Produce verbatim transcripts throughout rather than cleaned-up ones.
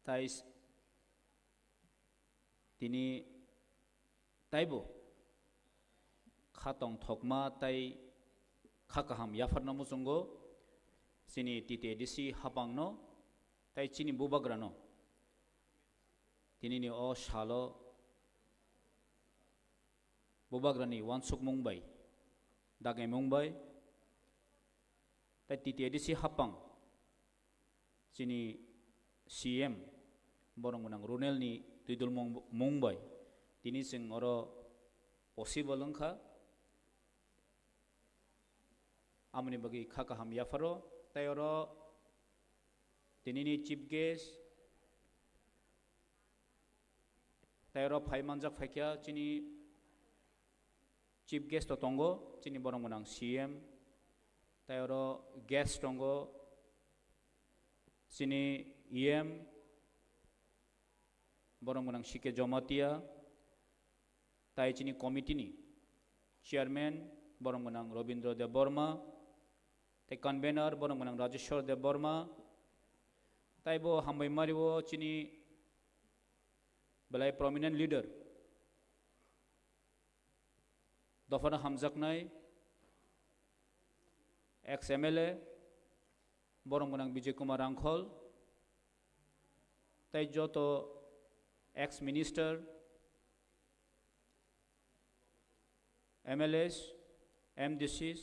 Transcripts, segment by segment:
Tai s-, tini taibo kha tongthokma tai kha kaham yapharno muchungo chini T T A D C hapangno tai chini bubagrano tinini o salo bubagrani uansukmung bai, dagaimung bai, tai T T A D C hapang chini C M borok gwnang Runelni twidulmung mung bai tini chwng oro possible wngkha. Amoni bagwi kha kaham yapharo, tai oro tinini chief guest, tai oro phai manjak phaikha chini chief guest to tongo, chini borok gwnang C M, tai oro guest tongo, chini E M, borok gwnang C K Jamatia, tai chini committee ni chairman, borok gwnang Robindra Debbarma, tai convener, borok gwnang Rajeshwar Debbarma, tai bo hambai mario chini belai prominent leader, dophano hamjaknai ex M L A, borok gwnang Bijay Kumar Rangkhol, tai joto ex minister, M L As, M D Cs,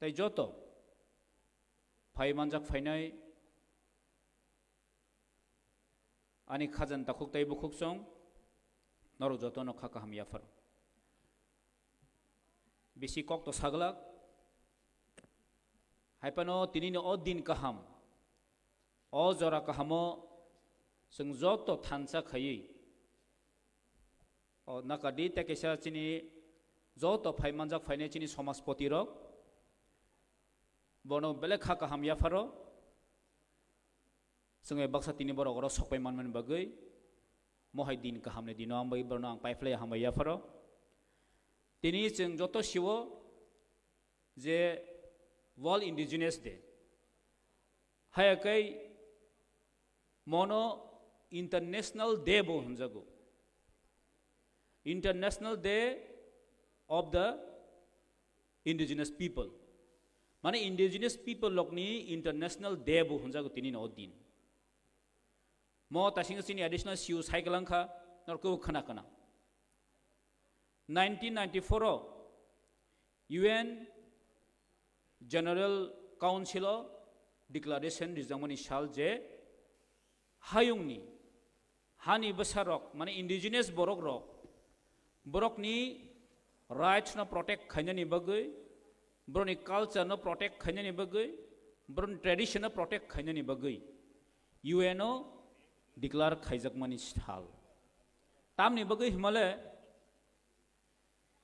tai joto phai manjak phainai ani khajan takhuk tai bukhuk song, norok jotono kha kaham yapharo. Bisi kok to saglak, hai phano tinini o din kaham, o jora kahamo chwng joto thansa khaiwi, o nakadi tei kaisa chini joto phai manjak phainai chini somaspoti rok, bono belai kha kaham yapharo. Chwng bai baksa tini borok oro sokpai manmani bagwi, mohai din kahamni dino ang bai borokno ang paiphlai hambai yapharo. Tini chwng joto siwo je World Indigenous Day, haya kai mono International Day bo hwnjago, International Day of the Indigenous People, mane indigenous people rokni International Day bo hwnjago tini no din. Mo tasing chini additional siu cycle wngkha, norok khna khna. Nineteen ninety-four o U N General Council o declaration rijangmani sal je hayungni hani bwsarok, mane indigenous borok rok, borokni rights no protect khainani bagwi, borokni culture no protect khainani bagwi, borokni tradition no protect khainani bagwi U N o declare khaijakmani sal. Tamni bagwi himale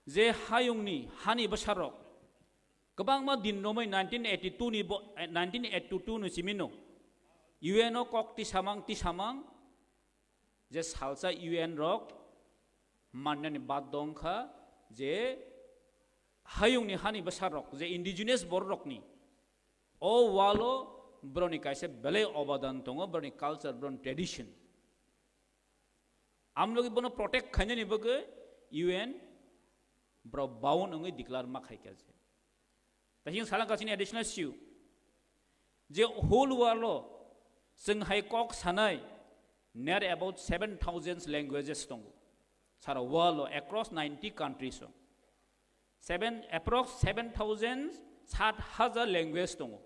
je hayungni hani bwsarok kwbangma din romwi nineteen eighty-two ni bo, eh, nineteen eighty-two ni simino U N o kok tisamang tisamang je salsa U N rok mannani bad dongkha je hayungni hani bwsarok je indigenous bororokni o walo borokni kaisa belai obadan tongo, borokni culture, borokni tradition. Amlogi bono protect khainani bagwi U N bro bound wngwi declare ma khaikha je. Tei chwng salangkha chini additional siu je whole world o chwng hai kok sanai near about seven thousand languages tongo. Sara world o across ninety countries o seven, approx seven thousand, sat hajar language tongo.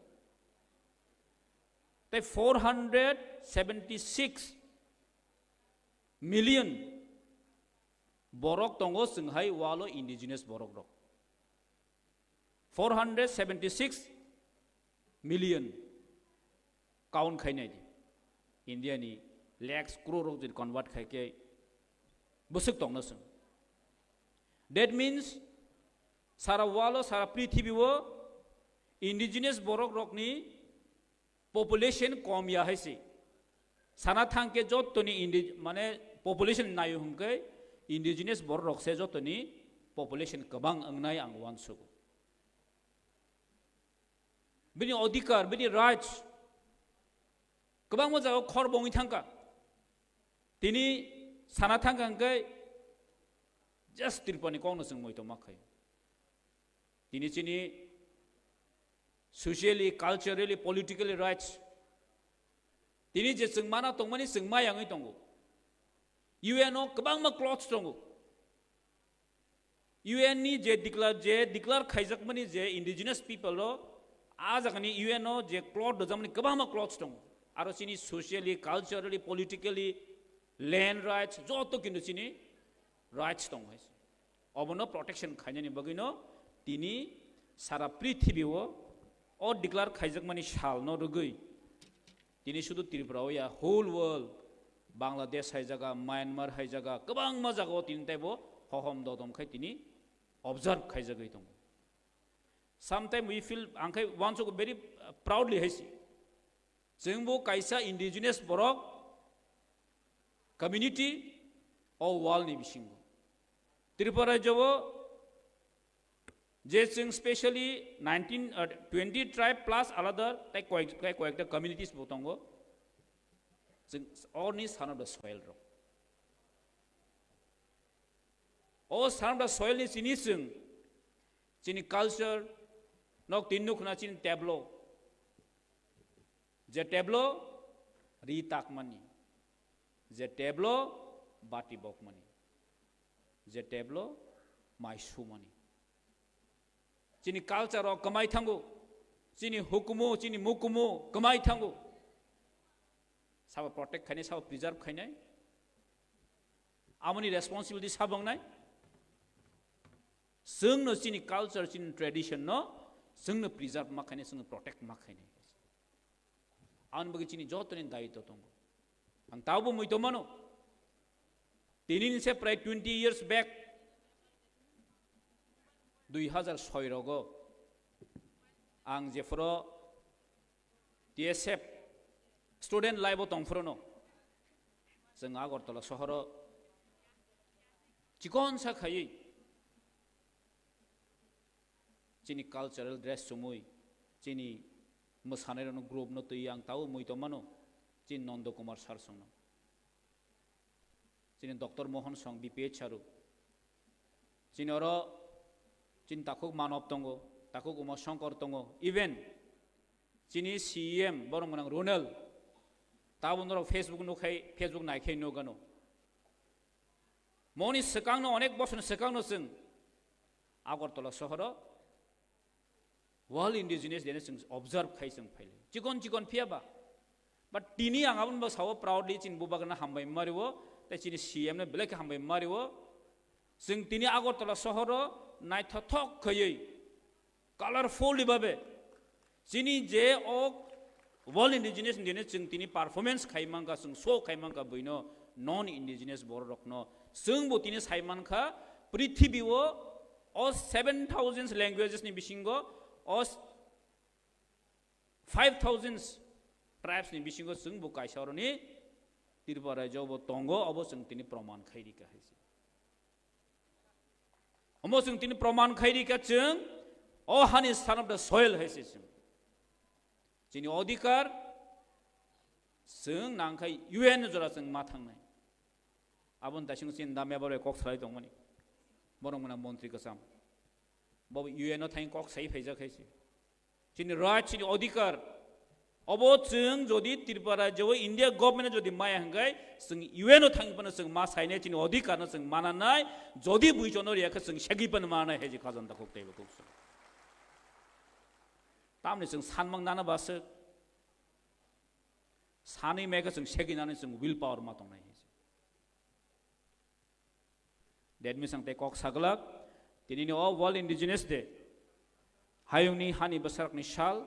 Tei four hundred seventy six million borok tongo chwng hai walo indigenous borok rok. Four hundred seventy six million count khainai di. India ni lakhs crore rok jodi convert khai khe bwswk tongna chwng. That means sara walo, sara prithibi o indigenous borok rokni population kom ya hai se. Sana thang khe jottoni indi-, mane population nayo hwnkhe indigenous borok rok se jottoni population kwbang wngnai ang uansugo. Bini odhikar, bini rights, Kwbangma jagao khor bongwi thangkha. Tini sana thangkha hwnkhe just Tripurani kokno chwng moito ma khai. Tini chini socially, culturally, politically rights. Tini je chwng mana tongmani chwng ma yangwi tongo. U N o kwbangma clause tongo. U N ni je declare, je declare khaijakmani je indigenous people o, a jagani U N o je clause rwjakmani kwbangma clause tongo. Aro chini socially, culturally, politically, land rights, joto kintu chini rights tongo hai se. Obono protection khainani bagwino tini sara prithibi o, o declare khaijakmani salno rwgwi tini sudu Tripura o ya, whole world, Bangladesh hai jaga, Myanmar hai jaga, kwbangma jaga o tini taibo hohom dodom khai tini observe khaijagwi tongo. Sometimes we feel, ang khai uansukgo very, uh, proudly hai se. Chwng bo kaisa indigenous borok community o world ni bisingo. Tripura rajyo o je chwng specially nineteen, uh, twenty tribe plus alada tai koyek-, tai koyekta communities bo tongo. Chwng orni son of the soil rok. O son of the soil ni chini chwng, chini culture, nok tin nukna chini tablo. Je tablo ri takmani. Je tablo bati bokmani. Je tablo mai sumani. Chini culture rok kwmai thango. Chini hukumu, chini mukumu kwmai thango. Sabo protect khainai, sabo preserve khainai. Amoni responsibility sabo wngnai. Chwngno chini culture, chini tradition no chwngno preserve ma khainai, chwngno protect ma khainai. Aboni bagwi chini jotoni dayitw tongo. Ang tabukbo muitu mano. Tini ni se prai twenty years back, dui hazar soi rogo ang jephuru T S F student life o tongphuru no, chwng Agartala sohoro chikonsa khaiwi chini cultural dress chumui, chini mwsanairokno group no twi ang tabuk muitu mano, chini Nondo Kumar sir songno, chini Doctor Mohan song, B P H sir, chini oro chini takhuk Manob tongo, takhuk Uma Shankar tongo, even chini C E M borok mwnang Ronald, tabuk norok Facebook nukhai, Facebook naikhai nukgano. Moni swkangno, onek bosorni swkangno chwng Agartala sohoro World Indigenous Day no chwng observe khai chwng phailai. Chikon chikon phiya ba. But tini ang aboni bo sao proudly chini bubagana hambai mario, tei chini C M no belai khe hambai mario. Chwng tini Agartala sohoro naithothok khaiwi, colorful ni babe, chini je o World Indigenous Day ni chwng tini performance khai mankha, chwng show khai mankha buino non indigenous borok rokno. Chwng bo tini sai mankha prithibi o, o seven thousand languages ni bisingo o five thousand tribes ni bisingo chwng bo kaisa oroni Tripura rajyo bo tongo, obo chwng tini proman khai rikha hai se. Omo chwng tini proman khai rikha chwng o hani son of the soil hai se chwng. Chini odhikar chwng nangkhai U N jora chwng ma thangnai. Aboni daising chin damya borok kok salai tongmani. Borok mwnang montri kwcham. Bo U N o thang kok sai phaijak hai se. Chini right, chini odhikar. Obo chwng jodi Tripura rajyo o India government jodi maya hwnkhe chwng U N o thang phano chwng ma sainai, chini odhikar no chwng mananai, jodi buichon no riyakhe chwng segwi phano mananai hai je khajanta kok teibo kok chwng. Tamni chwng sanmang nana baswk. Sanwi maikhe chwng segwi nani chwng will power ma tongnai hai se. That means ang tei kok saglak, tinini o World Indigenous Day, hayungni hani bwsarokni sal,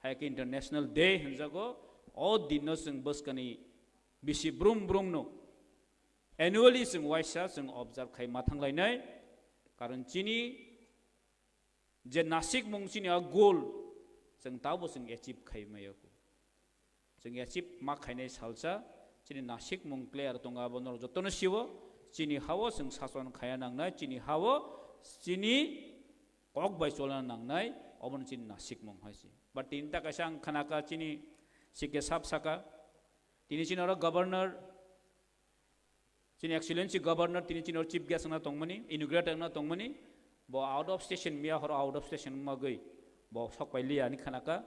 hai khe International Day hwnjago, o dinno chwng bwskani bisi brum brumno annually chwng waisa chwng observe khai ma thanglainai, karon chini je nasikmung chini a goal chwng tabo chwng achieve khai maya. Chwng achieve ma khainai salsa chini nasikmung clear tongo, abo norok jotono siwo. Chini hao chwng sason khaya nangnai, chini hao chini kok bai cholna nangnai, obono chini nasikmung hai se. But tini ta kaisa ang khnakha chini C K sab saka, Tini chini oro governor, chini excellency governor tini chini oro chief guest wngna tongmani, inaugurator wngna tongmani, bo out of station, miya horo out of station wngma gwi bo sok pai liya ni khanaka.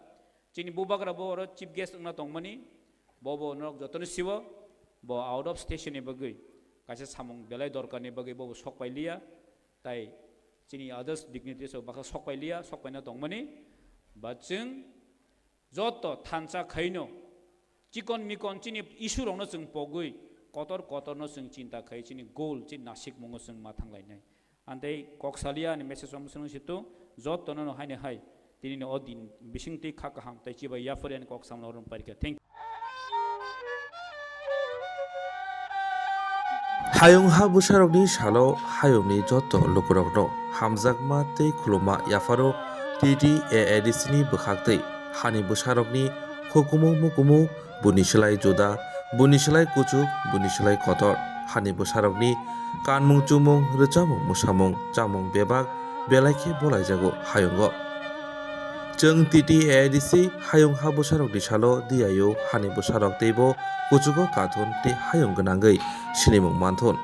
Chini bubagra bo oro chief guest wngna tongmani, bo bo norok jotono siwo, bo out of station ni bagwi kaisa samung belai dorkar ni bagwi bo bo sok pai liya, tai chini others dignitaries rok baksa sok pai liya, sok paina tongmani, ba chwng joto thansa khaino chikon mikon chini issue rokno chwng pogwi kotor kotorno chwng chinta khai chini goal chini nasikmungo chwng ma thanglainai. Antei kok salia ani message omswng situ jotono no haino hai tini ni o din bising tei kha kaham tei chibai yapharya ni kok samno rom parikha. Thank you. Hayung ha bwsarokni salo hayungni joto lukurokno hamjakma tei khuluma yapharo T T A A D C ni bwkhaktwi hani bwsarokni hukumu mukumu buni slai juda, buni slai kuchuk, buni slai kotor. Hani bwsarokni kanmung chumung, rwchapmung mwsamung, chamung bebak belai khe bolaijago hayungo. Chwng T T A A D C hayung ha bwsarokni salo diyayo hani bwsarok teibo kuchugo kathun tei hayung gwnangwi sinimung manthun.